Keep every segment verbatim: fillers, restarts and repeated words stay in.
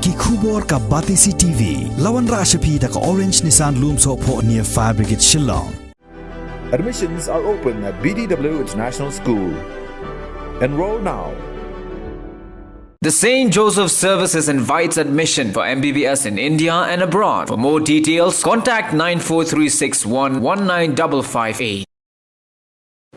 Ki khubor ka Batesi T V. La wanrah sha phi da ka Orange Nissan Lumsohphoh near Fire Brigade Shillong. Admissions are open at B D W International School. Enroll now. The Saint Joseph Services invites admission for M B B S in India and abroad. For more details, contact nine four three six one one nine double five eight.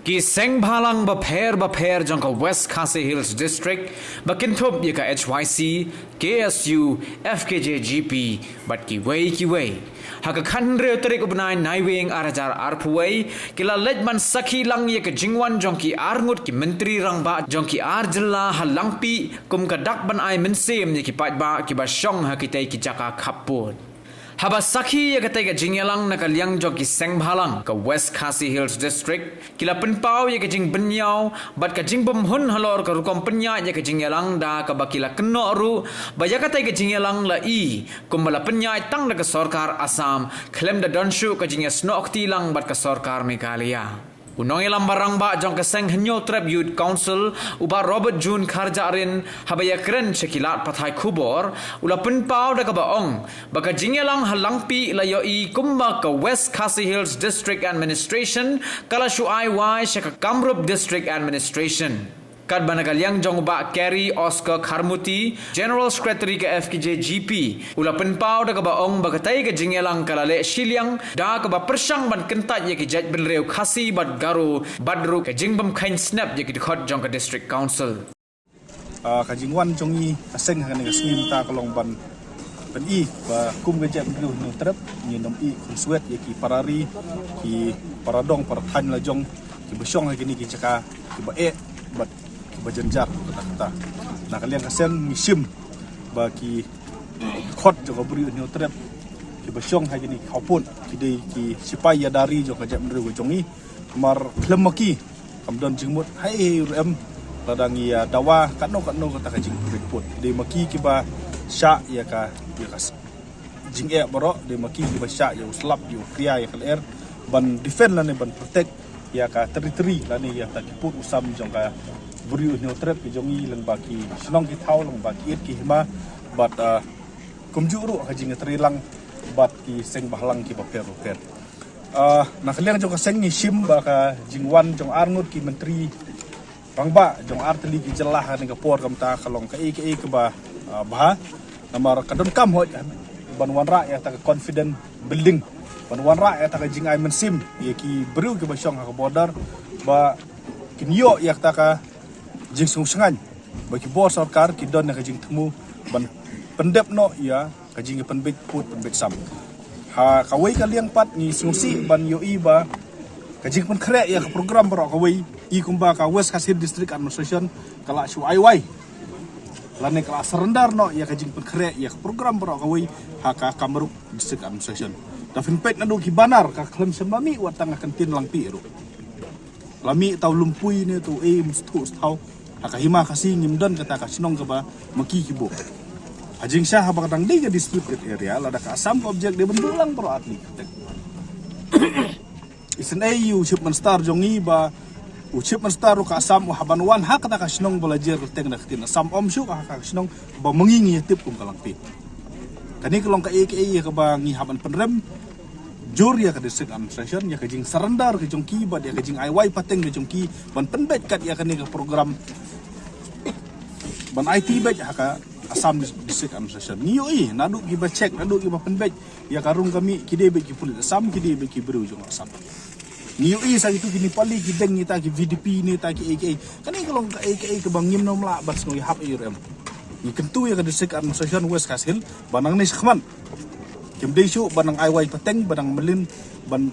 Ki seng bhalang bapher bapher jong ka West Khasi Hills District ba kynthup ïa ka H Y C, K S U, F K J G P bad kiwei kiwei. Ha ka khathynriew tarik u bnai Naiwieng ar hajar arphew wei, ki la leit ban sakhi lang ïa ka jingwan jong ki arngut ki myntri rangbah jong ki ar jylla ha Langpih kum ka dak ban ai mynsiem ïa ki paidbah kiba shong ha kitei ki jaka khappud. Haba sakhi ïa katei ka jingïalang na ka liang jong ki seng bhalang ka West Khasi Hills District, ki la pynpaw ïa ka jingbynñiaw bad ka jingbymhun halor ka rukom pynïaid ïa ka jingïalang da kaba ki la kynnoh ruh ba ïa katei ka jingïalang la i kumba la pynïaid tang da ka sorkar Assam khlem da don shuh ka jingïasnoh kti lang bad ka sorkar Meghalaya. U nongïalam ba rangbah jong ka seng Hynñiewtrep Youth Council, u Bah Robert June Kharjahrin, haba ïakren sha ki lad pathai khubor, u la pynpaw da kaba ong ba ka jingïalang ha Langpih la ïohi kumba ka West Khasi Hills District Administration ka la shu ai wai sha ka Kamrup District Administration. Katba na ka liang jong u Bah Carey Oscar Kharmuti, General Secretary ka F K J G P, u la pynpaw da kaba ong ba katei ka jingïalang ka la leh shiliang da kaba pyrshang ban kyntait ïa ki jaitbynriew Khasi bad Garo bad ruh ka jingbymkheiñ snep ïa ki dkhot jong ka District Council. Ah, ka jingwan jong ngi ka seng ha kane ka sngi mynta ka long ban pyni ba kum ka jaitbynriew Hynñiewtrep ngin ym ïeh khunswet ïa ki para ri, ki para dong para thaiñ la jong kiba shong ha kine ki jaka kiba eh bad kiba jynjar katta katta. Na ka liang ka seng ngi shim ba ki dkhot jong ka Bri u Hynñiewtrep kiba shong ha kine ki khappud ki dei ki sipai ïada ri jong ka jaitbynriew ka jong ngi. Namar khlem ma ki kam don jingmut haei ruh em. Lada ngi ïa dawa katno katno kata ka jingpynbeit put, dei ma ki kiba shah ïa ka, ïa ka jingeh baroh, dei ma ki kiba shah ïa u slap, ïa u khria, ïa ka lyer, ban defend lane ban protect ïa ka territory lane ïa kata ki pud u sam jong ka Bri u Hynñiewtrep ki jong ngi, lyngba ki shnong ki thaw, lyngba ki ïit ki hima. Bad, ah, kumjuh ruh ka jingïatreilang bad ki seng bhalang kiba pher bapher. Ah, na ka liang jong ka seng ngi shim ba ka jingwan jong arngut ki myntri rangbah jong artylli ki jylla ha kane ka por ka mynta ka long kaei kaei kaba, ah, bha. Namar ka donkam hoi ban wanrah ïa kata ka confidence building, ban wanrah ïa kata ka jingai mynsiem ïa ki briew kiba shong ha ka border ba kin ïoh ïa kata ka jingsngewshngaiñ ba ki bor sorkar ki don ïa ka jingthmu ban pyndep noh ïa ka jingpynbeit pud pynbeit sam. Ha kawei ka liang pat ngi sngewsih ban ïohi ba ka jingpynkhreh ïa ka program baroh kawei, i kumba ka West Khasi Hills District Administration ka la shu ai wai lane ka la surrender noh ïa ka jingpynkhreh ïa ka program baroh kawei ha ka Kamrup District Administration. Da phin peit naduh ki banner ka khlem shem ma mih wat tang ka ktien Langpih ruh. La mih tau Lumpui ne tau, eh, musthu stau. Ha ka hima Khasi ngim don kata ka shnong kaba ma ki ki buh. Ha jingshisha haba ka dang dei ka disputed area, lada ka Assam ka object dei ban buh lang baroh artylli ka ktien. Isynei u Chief Minister jong ngi ba u Chief Minister ruh ka Assam u hap ban wan ha kata ka shnong ba la jer kyrteng da ka ktien Assam, ym shuh ha ka shnong ba ma ngi ngi ïa tip kum ka Langpih. Kane ka long kaei kaei kaba ngi hap ban pynrem jur ïa ka District Administration ïa ka jingsurrender ka jong ki bad ïa ka jingai wai pateng ka jong ki ban pynbeit kat ïa kane ka program ban aiti beit ha ka Assam Dis-, District Administration. Ngi ïohi naduh kiba check, naduh kiba pynbeit ïa ka rung ka mih, ki dei beit ki pulit Assam, ki dei beit ki briew jong Assam. Ngi ïohi sa kitu ki Nepali ki deng kita ki V D P ne ta kiei kiei. Kane ka long kaei kaei kaba ngim nym lah ban sngew ïahap ei ruh em. Ngi kyntu ïa ka District Administration West Khasi Hills ba nangne shakhmat kim dei shuh ba nang ai wai pateng, ba nang mlien, ban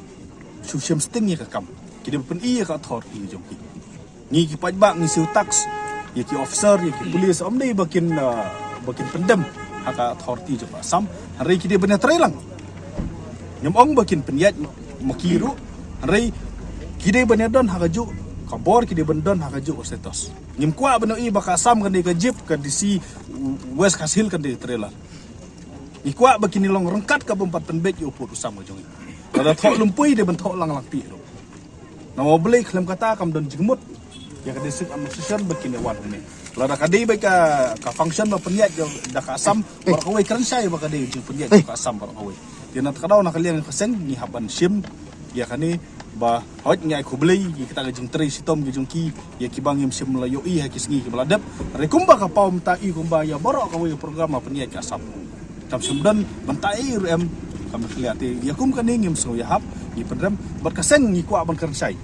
shu shim sting ïa ka kam. Ki dei ban pyni ïa ka authority jong ki. Ngi ki paidbah ngi siew tax ïa ki officer, ïa ki police, ym dei ba kin, ah, ba kin pyndem ha ka authority jong ka Assam. Hynrei ki dei ban ïatrei lang. Ngim ong ba kin pynïaid ma, ma ki ruh. Hynrei ki dei ban ïadon ha kajuh ka bor, ki dei ban don ha kajuh ka status. Ngim kwah ban ïohi ba ka Assam kan dei ka jeep, ka D C West Khasi Hills kan dei trailer. Ngi kwah ba kin long ryngkat, kaba ym pat pynbeit ïa u pud u sam ka jong ngi. Lada thoh Lumpui dei ban thoh lang Langpih ruh. Namar balei? Khlem kata kam don jingmut ïa ka District Administration ba kin ïa wan hangne. Lada ka dei ba ka, ka function ba pynïaid da ka Assam baroh kawei, kren shai ba ka dei jingpynïaid da ka Assam baroh kawei. Te na ka daw na ka liang ka seng ngi hap ban shim ïa kane ba hooid ngi ai khublei ïa kita ka jingtrei shitom ki jong ki ïa kiba ngim shym la ïohi ha ki sngi kiba la dep. Hynrei kumba ka paw mynta i kumba ïa baroh kawei ka program ba pynïaid ka Assam. Kam shym don mynta i ruh em ka Meghalaya te ïa kum kane ngim sngew ïahap, ngi pynrem bad ka seng ngi kwah ban kren shai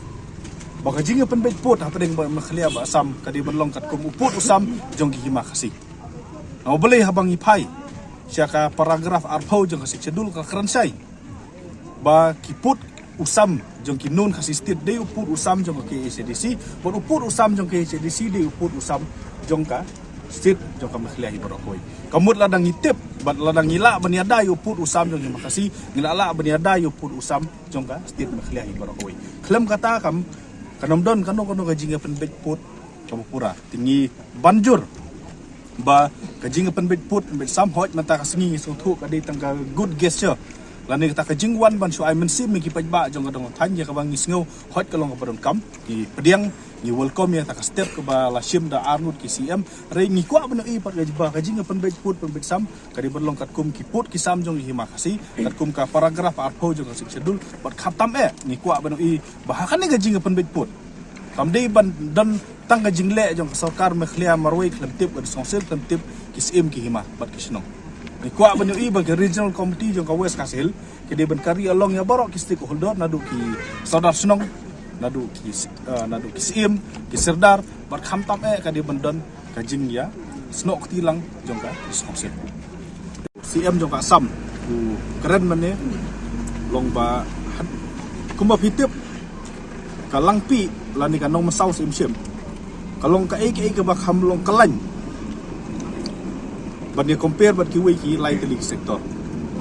ba ka jingïapynbeit pud hapdeng ba Meghalaya bad Assam ka dei ban long katkum u pud u sam jong ki hima Khasi. Nga balei haba ngi phai sha ka paragraph arphew jong ka Sixth Schedule ka kren shai ba ki pud u sam jong ki Non Khasi State dei u pud u sam jong ka K H A D C, bad u pud u sam jong ka K H A D C dei u pud u sam jong ka state jong ka Meghalaya hi baroh kawei. Ka mut lada ngi tip bad lada ngi lah ban ïada ïa u pud u sam jong ki hima Khasi, ngi lah lah ban ïada ïa u pud u sam jong ka state Meghalaya hi baroh kawei. Khlem kata kam, kan ym don kano kano ka jingïapynbeit pud kaba pura. Te ngi ban jur ba ka jingïapynbeit pud pynbeit sam, hooid mynta ka sngi ngi sngewthuh ka dei tang ka good gesture lane kata ka jingwan ban shu ai mynsiem ïa ki paidbah jong ka dong thaiñ, ïa kaba ngi sngew hooid ka long kaba donkam. Ngi pdiang, ngi welcome ïa kata ka step kaba la shim da arngut ki C M. Hynrei ngi kwah ban ïohi pat ka jingba ka jingïapynbeit pud pynbeit sam ka dei ban long katkum ki pud ki sam jong ki hima Khasi, katkum ka paragraph arphew jong ka Sixth Schedule. Bad khamtam eh ngi kwah ban ïohi ba ha kane ka jingïapynbeit pud kam dei ban don tang ka jingleh jong ka sorkar Meghalaya marwei khlem tip ka District Council, khlem tip ki syiem ki hima bad ki shnong. Ngi kwah ban ïohi ba ka Regional Committee jong ka West Khasi Hills ka dei ban carry along ïa baroh ki stakeholder, naduh ki sordar shnong, naduh ki s-, eh, naduh ki syiem, ki sirdar, bad khamtam eh ka dei ban don ka jingïasnoh kti lang jong ka District Council. C M jong ka Assam u kren mynne long ba had-, kumba phi tip ka Langpih lane ka Nongmynsaw Syiemship ka long kaei kaei kaba kham long kyllain ban ïa compare bad kiwei ki lai tylli ki sector.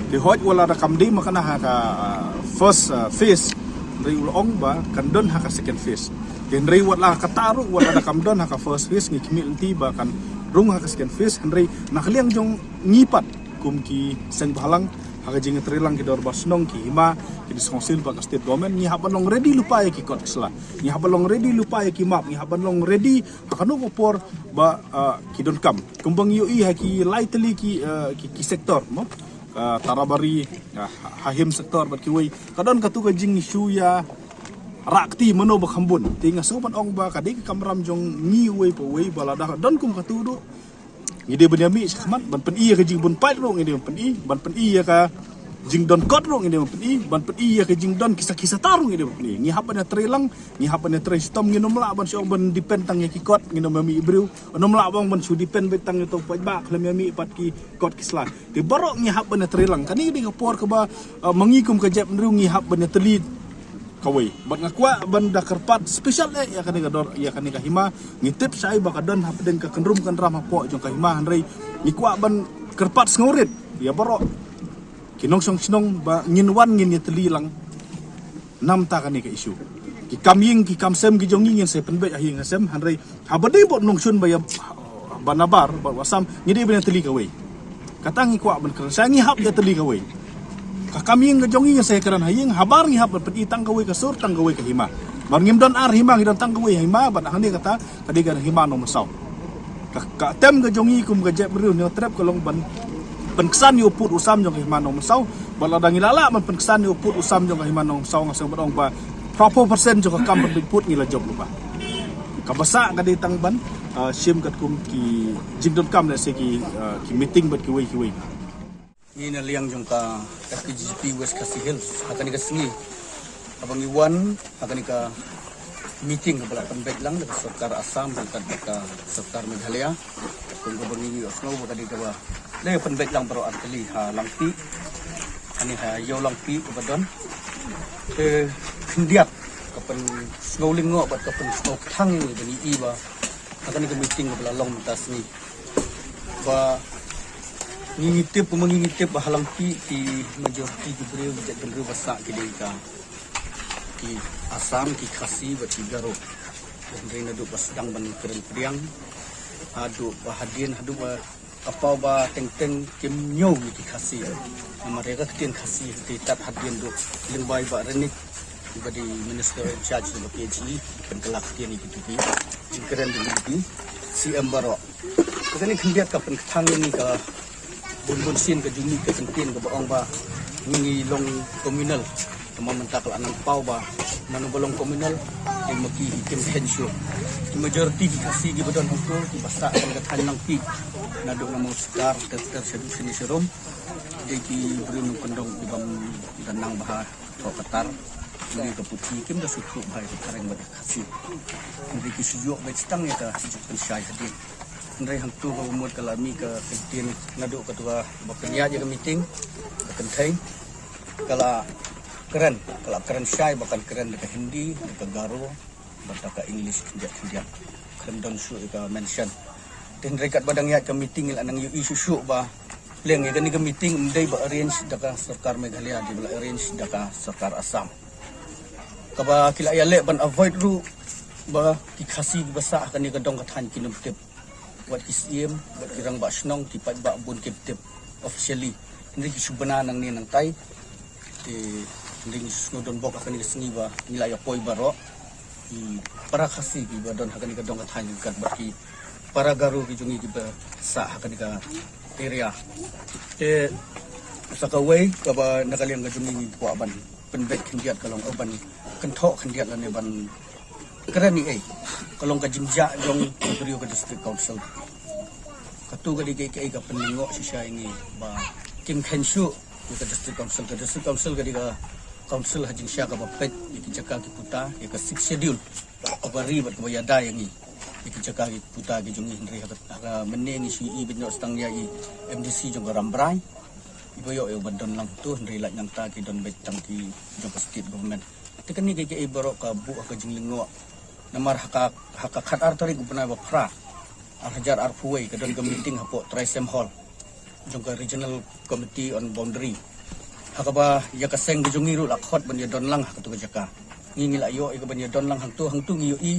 Te hooid wat la da kam dei ma kane ha ka, ah, first, ah, phase, hynrei u la ong ba kan don ha ka second phase. Te hynrei wat la kata ruh, wat la da kam don ha ka first phase, ngi khmih lynti ba kan rung ha ka second phase. Hynrei na ka liang jong ngi pat kum ki seng bhalang ha ka jingïatreilang ki dorbar shnong, ki hima, ki District Council bad ka State Government, ngi hap ban long ready lypa ïa ki kot ki sla, ngi hap ban long ready lypa ïa ki map, ngi hap ban long ready ha kano ka por ba, ah, ki donkam. Kumba ngi ïohi ha ki lai tylli ki, ah, ki, ki sector mo, ah, Tarabari, ah, ha, ha Him sector bad kiwei ka don katu ka jingïashu ïa rah kti mano ba kham bun. Te nga sngew ban ong ba ka dei ka kamram jong ngi uwei pa uwei ba la da don kum katu ruh ngi dei ban ïa mih shakhmat ban pyni ïa ka jingbun paid ruh ngi dei ban pyni, ban pyni ïa ka jingdon kot ruh ngi dei ban pyni, ban pyni ïa ka jingdon ki sakhi sata ruh ngi dei ban pyni. Ngi hap ban ïatreilang, ngi hap ban ïatrei shitom, ngin ym lah ban shu ong ban depend tang ïa ki kot, ngin ym ïa mih briew, ngin ym lah ban, ban shu depend beit tang ïa uto u paidbah khlem ïa mih pat ki kot ki sla. Te baroh ngi hap ban ïatreilang. Kane ka dei ka por kaba, uh, ma ngi kum ka jaitbynriew ngi hap ban ïatylli kawei. Bad nga kwah ban da kyrpad special eh ïa kane ka dor, ïa kane ka hima. Ngi tip shai ba ka don hapdeng ka kynrum kynram hapoh jong ka hima, hynrei ngi kwah ban kyrpad sngewrit ïa baroh ki nongshong shnong ba ngin wan ngin ïatylli lang namar kane ka issue. Ki kam ïing ki kam sem ki jong ngi ngin sa pynbeit ha ïing ha sem, hynrei haba dei bad nongshun ba ïa, ba nabar bad u Assam, ngi dei ban ïatylli kawei. Kata ngi kwah ban kren, sa ngi hap ïatylli kawei. Ka kam ïing ka jong ngi ngin sa ïakren ha ïing, habar ngi hap ban pyni tang kawei ka sur, tang kawei ka hima. Bad ngim don ar hima, ngi don tang kawei hima, bad hangne kata ka dei ka hima Nongmynsaw. Ka, ka tem ka jong ngi kum ka jaitbynriew Hynñiewtrep ka long ban pynksan ïa u pud u sam jong ka hima Nongmynsaw. Bad lada ngi la lah ban pynksan ïa u pud u sam jong ka hima Nongmynsaw, nga sngew ban ong ba phra phew percent jong ka kam pynbeit pud ngi la jop lypa. Kaba sah ka dei tang ban, ah, shim katkum ki jingdonkam lehse ki, ah, ki meeting bad kiwei kiwei. Ngi na liang jong ka F K J G P West Khasi Hills ha kane ka sngi, haba ngi wan ha kane ka meeting kaba la pynbeit lang da ka sorkar Assam ryngkat bad ka sorkar Meghalaya, kum kaba ngi ïohsngew ba ka dei kaba la pynbeit lang baroh artylli ha Langpih, hangne ha Ïew Langpih kaba don. Te khyndiat ka pynsngew lyngngoh bad ka pynsngew kthang ïa ngi ba ngi i ba ha kane ka meeting kaba la long mynta sngi ba ngi ngi tip, ma ngi ngi tip ba ha Langpih ki majority ki briew ki jaitbynriew ba sah ki dei ka ki Assam, ki Khasi bad ki Garo. Hynrei naduh ba sdang ban kren pdiang haduh ba hadien, haduh ba ka paw ba teng teng kim ñiew ïa ki Khasi. Namar ïa ka ktien Khasi te tat hadien duh lyngba i Bah Reinik Ba dei Minister in charge jong ka P H E, pynkylla ktien ïa kito ki jingkren jong ki C M baroh. Te kane khyndiat ka pynkthang ïa ngi ka bun bun sien ka jingmih ka jingtip kaba ong ba ngi ngi long communal. Te mynta ka la nang paw ba mano ba long communal, dei ma ki, kim kheiñ shuh. Ki majority ki Khasi kiba don hangto kiba sah ha ka thaiñ Langpih, naduh na Mawsitar ter ter shaduh shane sharum, dei ki briew nongkyndong ki bym da nang bha thoh ka tar. Ki ka puthi, kim da sngewthuh bha ïa ka phareng bad ka Khasi. Hynrei ki shu ïoh beit tang ïa ka jingpynshai hadien. Hynrei hangto kaba mut ka la mih ka kyntien naduh kato kaba pynïaid ïa ka meeting, ka kynthei, ka la kren, ka la kren shai ba kan kren da ka Hindi, da ka Garo bad da ka English khyndiat khyndiat. Khlem don shuh ïa ka mention. Te hynrei katba dang ïaid ka meeting ngi la nang ïohi shuh shuh ba leng ïa kane ka meeting ym dei ba arrange da ka sorkar Meghalaya, dei ba la arrange da ka sorkar Assam. Kaba ki la ïaleh ban avoid ruh ba ki Khasi kiba sah ha kane ka dong ka thaiñ kin ym tip. Wat ki Syiem, wat ki rangbah shnong, ki paidbah bun kim tip officially. Hynrei ki shu bna nangne nangtai. Te hynrei ngi shu sngewdon bok ha kane ka sngi ba ngi la ïa poi baroh ki para Khasi kiba don ha kane ka dong ka thaiñ ryngkat bad ki para Garo ki jong ngi kiba sah ha kane ka area. Te sa kawei kaba na ka liang ka jong ngi ngi kwah ban pynbeit khyndiat ka long, oh, ban kynthoh khyndiat lane ban kren ïa ei ka long ka jingjia jong ki briew ka District Council. Kato ka dei kaei kaei ka pynlyngngoh shisha ïa ngi ba kim kheiñ shuh ïa ka District Council. Ka District Council ka dei ka council ha jingshisha kaba peit ïa ki jaka ki puta, ïa ka Sixth Schedule, kaba ri bad kaba ïada ïa ngi ïa ki jaka ki puta ki jong ngi. Hynrei ha ka, ha ka mynne ngi shu ïohi beit noh tang ïa i M D C jong ka Rambrai, iba ïoh ïa ba don lang to, hynrei lait nangta ki don beit tang ki jong ka state government. Te kane kaei kaei baroh ka buh ha ka jinglyngngoh. Namar ha ka, ha ka khatar tarik u bnai ba phra, ar hajar arphew wei, ka don ka meeting hapoh Trai Sem Hall jong ka Regional Committee on Boundary, ha kaba ïa ka seng ka jong ngi ruh la khot ban ïa don lang ha kato ka jaka. Ngi ngi la ïoh ïa ka ban ïa don lang hangto. Hangto ngi ïohi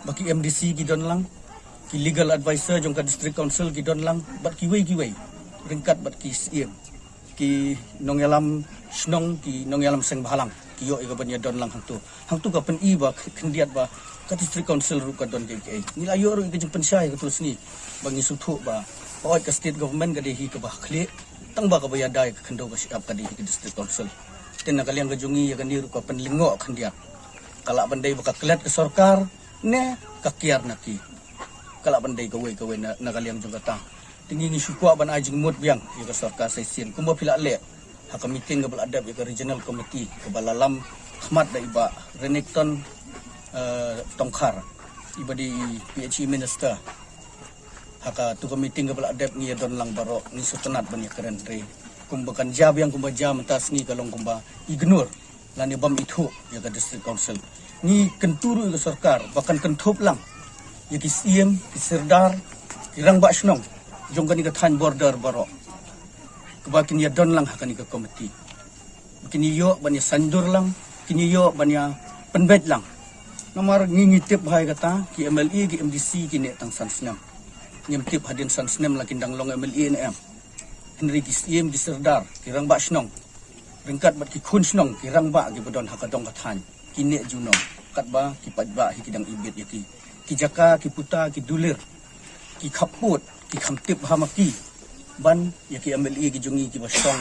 ba ki M D C ki don lang, ki legal advisor jong ka District Council ki don lang, bad kiwei kiwei, ryngkat bad ki Syiem, ki nongïalam shnong, ki nongïalam seng bhalang, ki ïoh ïa ka ban ïa don lang hangto. Hangto ka pyni ba khyndiat ba ka District Council ruh ka don kaei kaei. Ngi la ïoh ruh ïa ka jingpynshai ha kato ka sngi ba ngi sngewthuh ba, ba oi, ka state government ka dei hi kaba khlieh, tang ba kaba ïada ïa ka khyndew ka shyiap ka dei hi ka District Council. Te na ka liang ka jong ngi ïa kane ruh ka pynlyngngoh khyndiat. Ka lah ban dei ba ka klet ka sorkar ne ka kiar na ki. Ka lah ban dei kawei kawei na, na ka liang jong kata. Te ngi ngi shu kwah ban ai jingmut biang ïa ka sorkar sa shisien kumba phi la leh ha ka meeting kaba la dep ïa ka Regional Committee kaba la lam khmat da i Bah Renikton, eh, Tongkhar, iba dei i P H E Minister. Ha kato ka meeting kaba la dep ngi ïa don lang baroh, ngi sngewtynnat ban ïa kren, hynrei kumba kan jia biang kumba jia mynta ka sngi ka long kumba ignore lane bym ithuh ïa ka District Council. Ngi kyntu ruh ïa ka sorkar ba kan kynthup lang ïa ki Syiem, ki Sirdar, ki rangbah shnong jong kane ka thaiñ border baroh, kaba kin ïa don lang ha kane ka committee. Kin ïoh ban ïa saiñdur lang, kin ïoh ban ïa pynbeit lang. Namar ngi ngi tip bha ïa kata, ki M L A, ki M D C ki neh tang san snem. Ngim tip hadien san snem la kin dang long M L A ne em. Hynrei ki Syiem, ki Sirdar, ki rangbah shnong, ryngkat bad ki khun shnong, ki rangbah kiba don ha ka dong ka thaiñ, ki neh junom, katba ki paidbah hi ki dang ibit ïa ki, ki jaka, ki puta, ki dulir, ki khappud, ki kham tip bha ma ki ban ïa ki M L A ki jong ngi kiba shong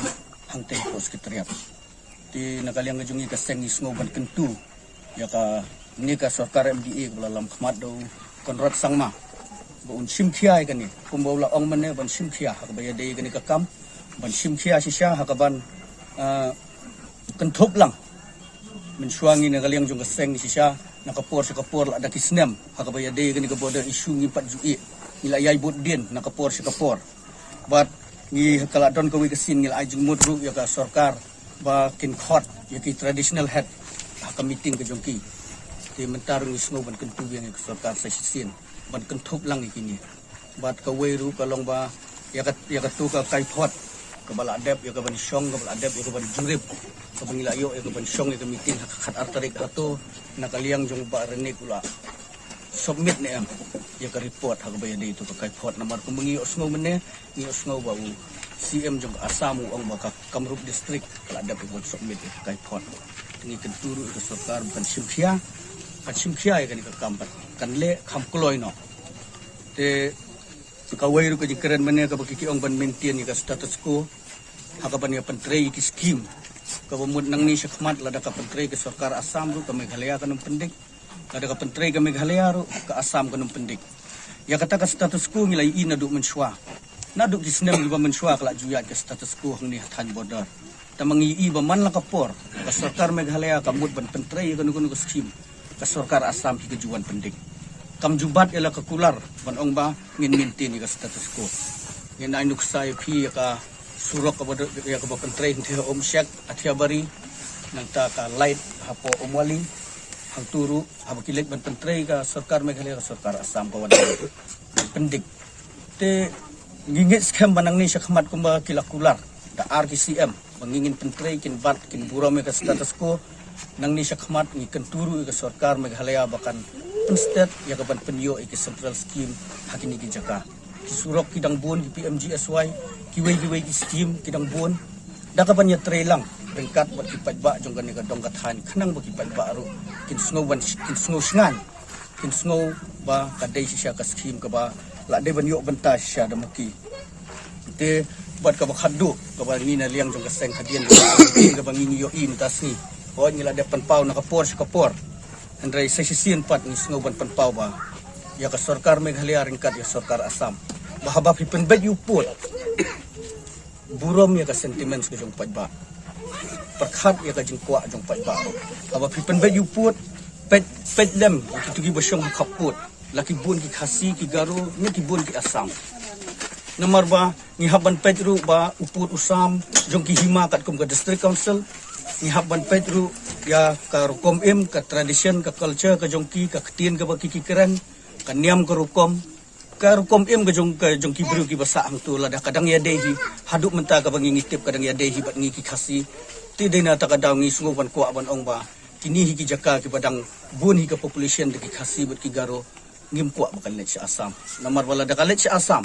hangtei hapoh Secretariat. Te na ka liang ka jong ngi ka seng ngi sngew ban kyntu ïa kane ka sorkar M D A kaba la lam khmat da u Conrad Sangma, ba un shim khia ïa kane, kumba u la ong mynne, ban shim khia ha kaba ïadei ïa kane ka kam, ban shim khia shisha ha kaban, ah, kynthup lang. Mynshuwa ngi na ka liang jong ka seng shisha, na ka por sha ka por, lada ki snem ha kaba ïadei ïa kane ka border issue ngim pat ju ïeh. Ngi la ïai bud dien na ka por sha ka por. Bad ngi, ka la don kawei ka sien ngi la ai jingmut ruh ïa ka sorkar ba kin khot ïa ki traditional head ha ka meeting ka jong ki. Te mynta ruh ngi sngew ban kyntu biang ïa ka sorkar sa shisien ban kynthup lang ïa kine. Bad kawei ruh ka long ba ïa ka, ïa kato ka kaiphod kaba la dep ïa ka ban shong, kaba la dep ïa ka ban jurip, kaba ngi la ïoh ïa ka ban shong ïa ka meeting ha ka khatar tarik, hato na ka liang jong u Bah Renik u la submit ne em ïa ka report ha kaba ïadei ïa kato ka kaiphod? Namar kumba ngi ïohsngew mynne, ngi ïohsngew ba u C M jong ka Assam u ong ba ka Kamrup district ka la dep ban submit ïa ka kaipot. Ngi kyntu ruh ïa ka sorkar ba kan shim khia, kan shim khia ïa kane ka kam, kan leh kham kloi noh. Te kawei ruh ka jingkren mynne kaba ki ki ong ban maintain ïa ka status quo ha kaban ïa pyntrei ïa ki skim. Kaba mut nangne shakhmat lada ka pyntrei ka sorkar Assam ruh ka Meghalaya kan ym pyndik. Lada ka pyntrei ka Meghalaya ruh ka Assam kan ym pyndik. Ïa kata ka status quo ngi la ïohi naduh mynshuwa. Naduh ki snem kiba mynshuwa ka la ju ïaid ka status quo hangne ha thaiñ border. Tangba ngi ïohi ba man la ka por ka sorkar Meghalaya ka mut ban pyntrei ïa kano kano ka skim, ka sorkar Assam hi ka ju wan pyndik. Kam ju bat ïa la ka kular ban ong ba ngin maintain ïa ka status quo. Ngin ai nuksa ïa phi ïa ka surok kaba dei, ïa kaba pyntrei hangtei ha Umshek, Athiabari, nangta ka light hapoh Umwali, hangtu ruh haba ki leit ban pyntrei ka sorkar Meghalaya ka sorkar Assam ka wan pyndik. Te ngi ngeit skhem ba nangne shakhmat kumba ki la kular da ar ki C M ba ngi ngin pyntrei, kin bat, kin burom ïa ka status quo. Nangne shakhmat ngi kyntu ruh ïa ka sorkar Meghalaya ba kan pynstet ïa kaban pynïoh ïa ki central scheme ha kine ki jaka. Ki surok ki dang bun, ki P M G S Y, kiwei kiwei ki skim ki dang bun. Da kaban ïatrei lang ryngkat bad ki paidbah jong kane ka dong ka thaiñ khnang ba ki paidbah ruh kin sngew ban, kin sngew shngaiñ, kin sngew ba ka dei shisha ka skim kaba la dei ban ïoh bynta shisha da ma ki. Te bad kaba khatduh kaba ngi na liang jong ka seng hadien kaba ngi ngi ïohi mynta sngi, hooid ngi la dep pynpaw na ka por sha ka por. Hynrei sa shisien pat ngi sngew ban pynpaw ba ïa ka sorkar Meghalaya ryngkat ïa ka sorkar Assam ba haba phi pynbeit ïa u pud, burom ïa ka sentiments ka jong paidbah, pyrkhat ïa ka jingkwah jong paidbah. Haba phi pynbeit ïa u pud, peit, peit lem ïa kitu kiba shong ha khap pud, la ki bun ki Khasi, ki Garo ne ki bun ki Assam. Namar ba ngi hap ban peit ruh ba u pud u sam jong ki hima katkum ka district council. Ngi hap ban peit ruh ïa ka rukom im, ka tradition, ka culture ka jong ki, ka ktien kaba ki ki kren, ka niam ka rukom, ka rukom im ka jong, ka jong ki briew kiba sah hangtu. Lada ka dang ïadei hi, haduh mynta kaba ngi ngi tip ka dang ïadei hi bad ngi ki Khasi, te dei na kata ka daw ngi sngew ban kwah ban ong ba kine hi ki jaka kiba dang bun hi ka population da ki Khasi bad ki Garo, ngim kwah ba kan leit sha Assam. Namar ba lada ka leit sha Assam,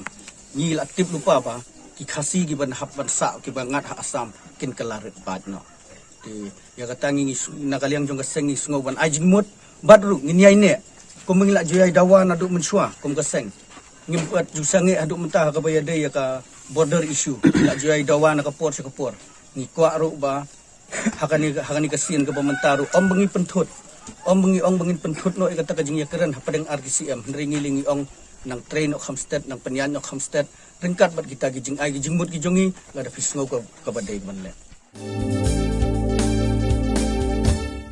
ngi la tip lypa ba ki Khasi kiban hap ban sah, kiba ngat ha Assam, kin kylla rit paid noh. Te ïa kata ngi, ngi s-, na ka liang jong ka seng ngi sngew ban ai jingmut bad ruh ngin ïai neh. Kumba ngi la ju ïai dawa naduh mynshuwa kum ka seng, ngim pat ju sangeh haduh mynta ha kaba ïadei ïa ka border issue. Ngi la ju ïai dawa na ka por sha ka por. Ngi kwah ruh ba ha kane, ha kane ka sien kaba mynta ruh, ym ba ngi pynthut, ym ba ngi ong ba ngin pynthut noh ïa kata ka jingïakren hapdeng ar ki C M, hynrei ngi lei ngi ong nang trei noh kham stet, nang pynïaid noh kham stet ryngkat bad kita ki jingai ki jingmut ki jong ngi, lada phi sngew ka, kaba dei ban leh.